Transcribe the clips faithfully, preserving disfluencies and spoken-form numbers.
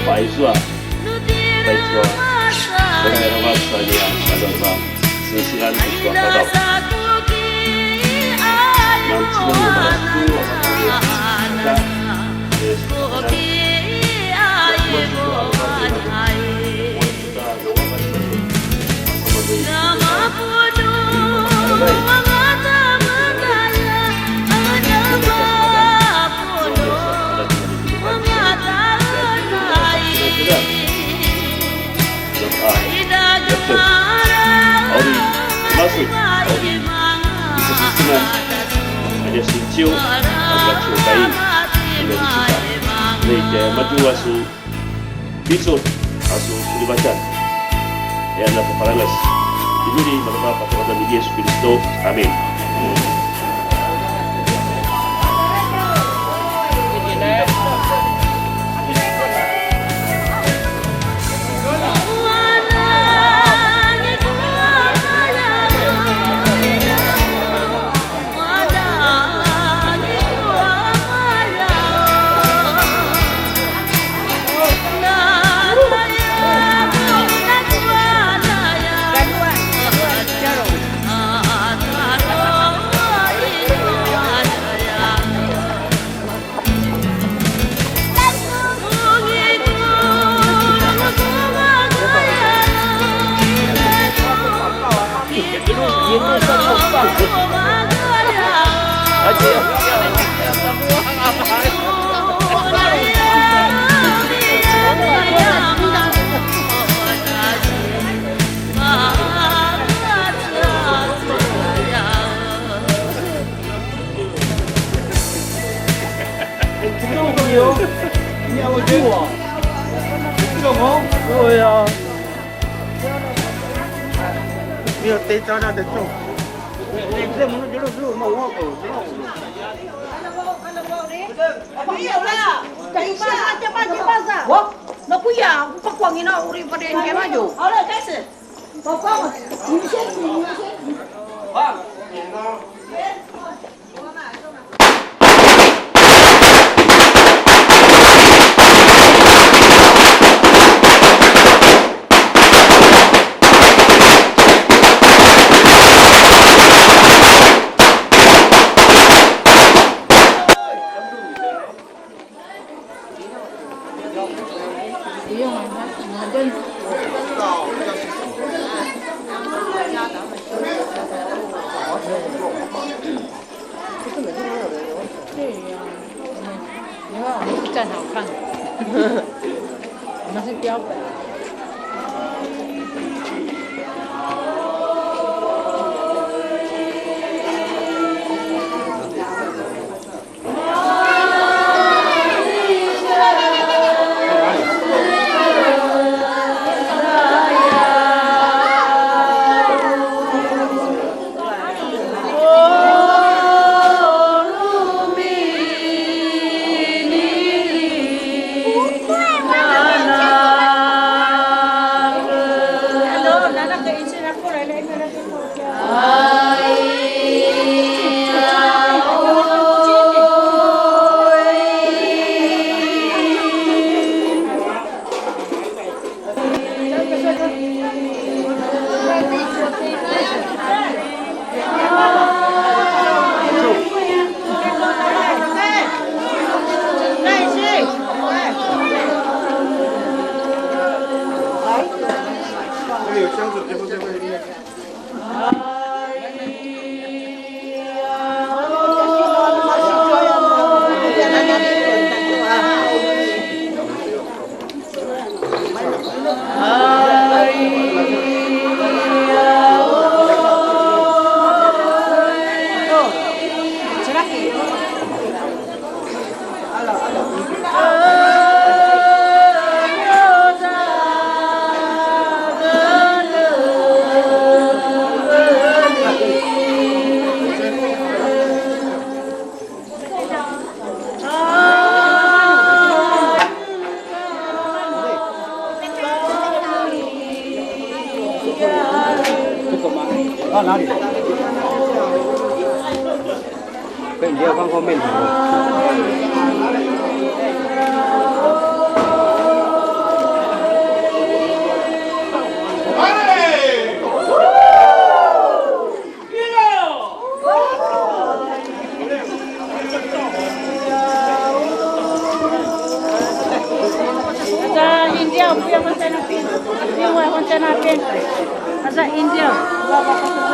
Paicu a, paicu a, pagay aravac a nia, a, sengsengan tua qadaw. Auri, masu, auri, isa sisingan, aja sinciu, aja ciukai, ina disuka. Nei, te maju asu, picul, asu sulivatjan. Ya na paparangas. Inuli, marama, patarata ni Yesu Kristo. Amin. Nakuya, pakuangin a uri pada yang kemaju. Halo, guys. 不要放在那边，另外放在那边。他在饮料，爸爸不是说。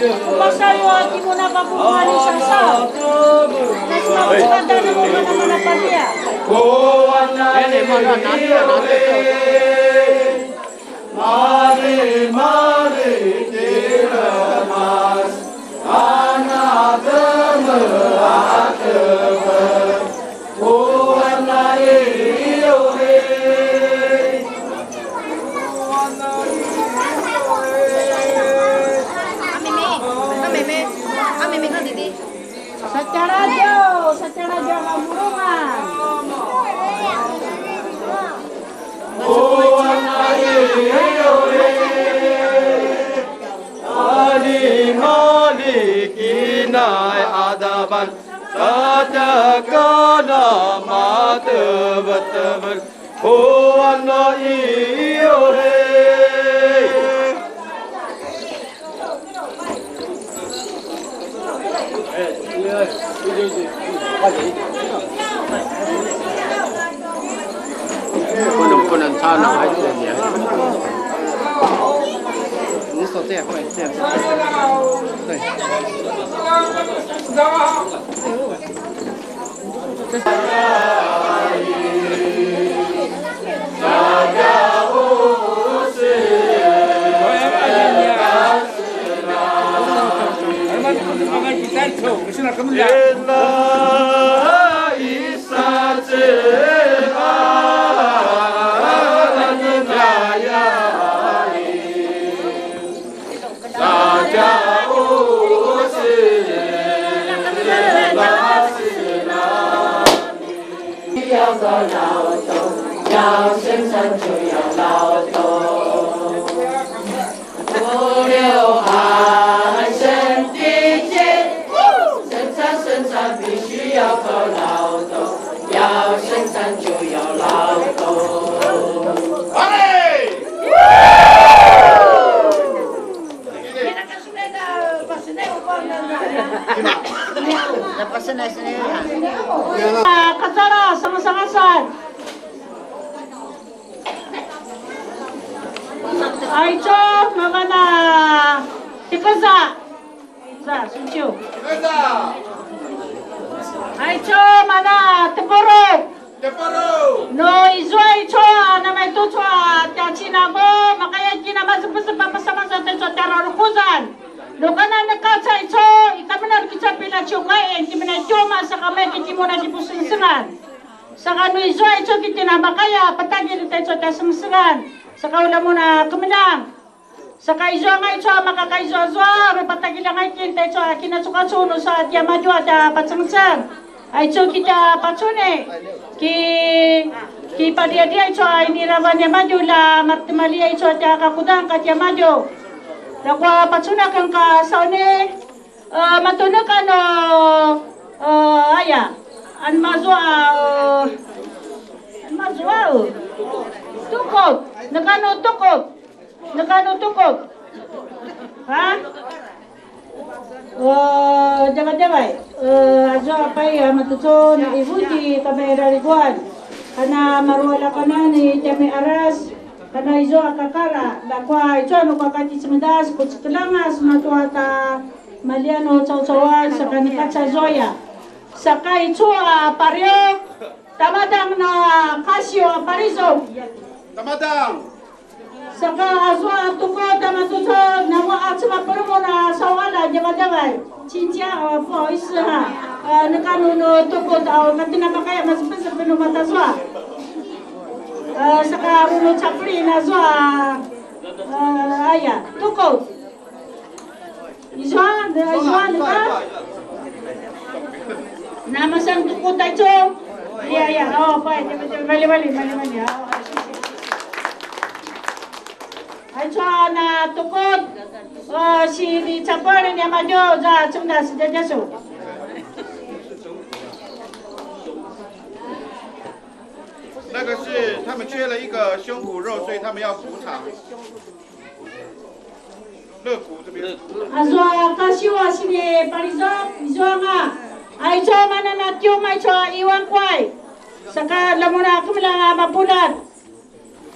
Kumasayo a timun a papupungan i sasaw. Nasimapukan tanu kemanaman a padia. Satjaladjaw, satjaladjaw a vurungan. Mali, mali, kinai adaban, satja kana matevetevel, o ana iyo he. Aicu, mavan a, tikuza. Za, suciu. Aicu, mana, tepuru. Nu izua aicu, namaitucu a tja cinavu, makaya kina mazepezepa pasamazua taicu tjara rukuzan. Nu kana neka caicu, ika menar kica pila ciukai, ki mena kiuma, saka mai ki timuna ki pusengsengan. Saka nu izua aicu ki tina makaya, patagil taicu tja sengsengan. Saka ula muna kemeljang. Saka izua nga aicu a makakaizuazua, rupatagilj anga itjen taicu a kinacukacu nu sa tiamadju a tja pacengceng. Aicu ki tja pacuni, ki, ki padriadri aicu a iniravan niamadju la maretimalji aicu a tja kakudan ka tiamadju. Ljakua pacuni aken ka sauni, e, matu neka nu, e, aya, an mazua, e, an mazua, e, tukut, neka nu tukut. Neka nu tukut. Ha? E, djavadjavai. E, azua pai a matucu na ivuti kami raliguan. Kana marualakanan i tjami aras. Kana izua kakara. Ljakua izua nu kakati cemedas. Kucekelangas matua ta malianu caucauan. Saka neka cazuaya. Saka izua pario. Tamadang na kasiw a parizo. Tamadang. Saka azua tukut a matucu, nangua a cema peremun a sawala djavadjavai. Cinca, e, 不好意思 ha. E, neka nu nu tukut a, katina makaya mas pesa penu matazua. E, saka runu capri na zua. E, aya, tukut. Izua, izua, neka. Namasan tukut aicu. Iya, iya. Oh, pai. Mali, mali, mali, mali. Oh, aicu na tukut. Oh, si ni capar ni amadju za cemda sejajasu. 那个是他们缺了一个胸脯肉，所以他们要补偿。 肋骨这边。Azua kasiw a siniparizo, izua nga. Aicu a mana na tium aicu a iwan kuai. Saka lemuna kemeljang a mapuljat.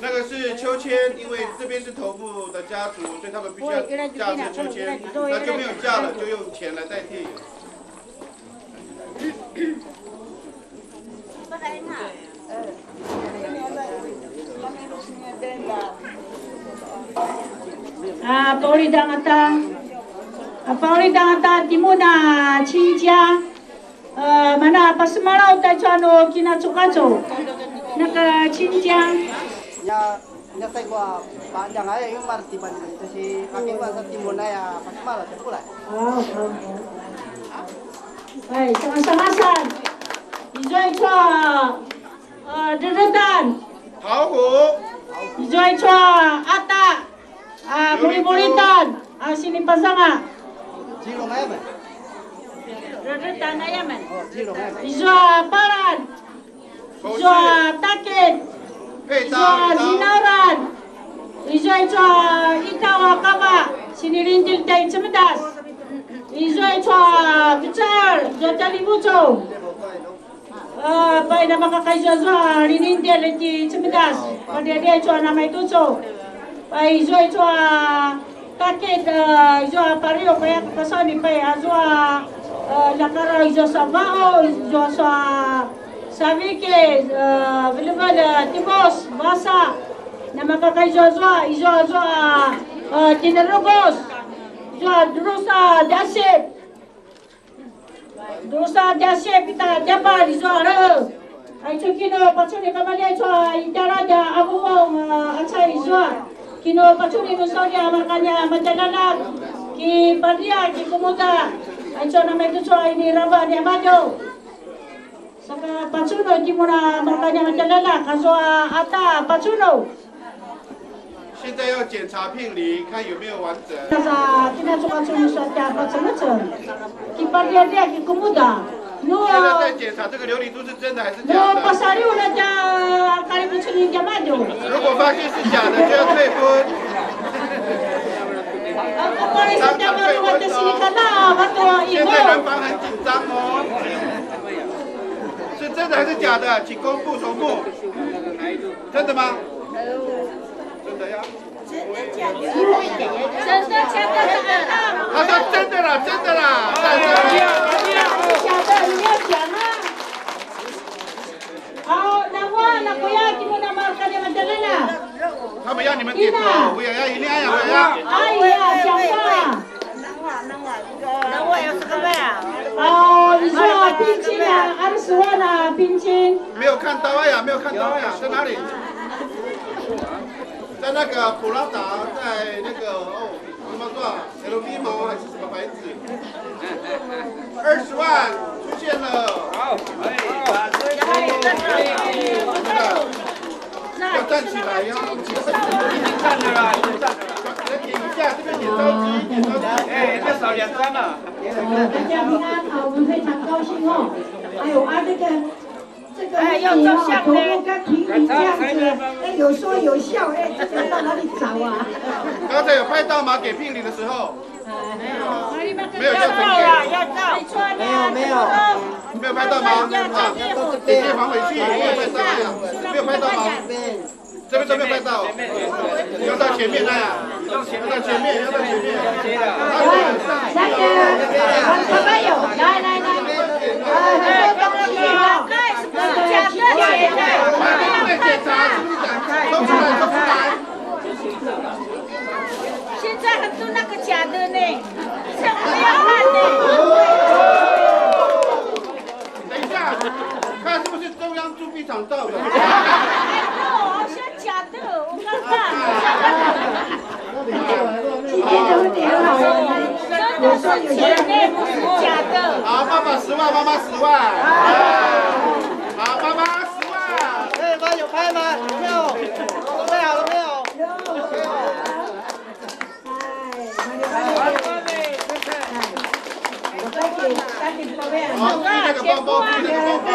那个是秋千，因为这边是头目的家族，所以他们必须要架这个秋千，那就没有架了，就用钱来代替。 A, paulid angata. A, paulid angata timun a cinca. A, mana pasemalaw taicu a nu kinacukacu. Neka cinca. Nya, nya sai kua panjang aya yung marti ban itu si kaki kua sa timun aya pasemalaw tepulai. A, a, a. Ai, sangasangasan. Izua aicu a, a, dredretan. 桃核。Izua aicu a, ata. A, mulimulitan. A, sinipazanga. Dredretan ayamen. Izua paran. Izua takit, izua zinauran, izua aicu a itaw a kava, sinilindil tai cemedas, izua aicu a vecar, izua talivucu. A, pai na makakaizuazua linindil ti cemedas, padiadia aicu a namaitucu. Pai izua aicu a takit, a, izua pariu kaya kakasauni pai azua, a, lakara izua sa vao, izua sa saviki, a, velevel, a, timus, vasa. Namakakaizuazua, izua azua, a, tinerugus, izua drusa dasip. Drusa djasip ita djapal izua re. Aicu kinu pacuni kamali aicu a itjaladja a vuvung, a, aca izua. Kinu pacuni nu saudi a markanya matjaljaljak. Ki padria ki kumuda. Aicu namaitucu a ini rava niamadju. Saka pacunu timuna markanya matjaljaljak. Azua ata pacunu. 现在要检查聘礼，看有没有完整。Sa kinacukacu sa tja pacengeceng. Kipalialia kikumuda. Nu, 现在在检查这个琉璃珠是真的还是假的。Nu pasaliw na tja kalipucuni tiamadju. 如果发现是假的，就要退婚。Ako pali sa tja maruwa tja sinikana, vatua ibu. 现在男方很紧张哦。是真的还是假的？请公布头目。真的吗？真的呀。他说真的啦，真的啦，真的啦。假的，你要讲啊。好，那我那个要给我那么大的嘛，真的啦。他们要你们点头，不要要一定要要。哎呀，讲话。哦，你说聘金啊，二十万啊，聘金。没有看到哎呀，没有看到哎呀，在哪里？在那个普拉达，在那个哦，什么做啊？L V 吗？还是什么牌子？二十万出现了。好，哎，要站起来呀！站了啦，已经站了啦。来点一下，这边点烧鸡，点烧鸡。哎，再少两张了。大家平安啊，我们非常高兴哦。哎呦啊，这个这个问题哦，哎，要照相呢。头发跟平平这样子，哎，有说有笑，哎，这个到哪里找啊？刚才有拍到吗？给聘礼的时候。没有，要照啦，要照。没有，没有。没有拍到吗？啊，姐姐还回去，没有拍到呀，没有拍到吗？这边都没有拍到，要到前面来啊，要到前面，要到前面。那个，小朋友，来来来，啊，很多东西哦。那个，请姐姐。都出来，都出来。 现在很多那个假的呢，像不要看呢。等一下，看是不是中央作弊场造的？哎，好像假的，我看看。今天都点好了，真的是假的，不是假的。好，爸爸十万，妈妈十万。好，爸妈十万。可以吗？有拍吗？有没有？准备好了没有？ 好，注意那个包包，注意那个包包。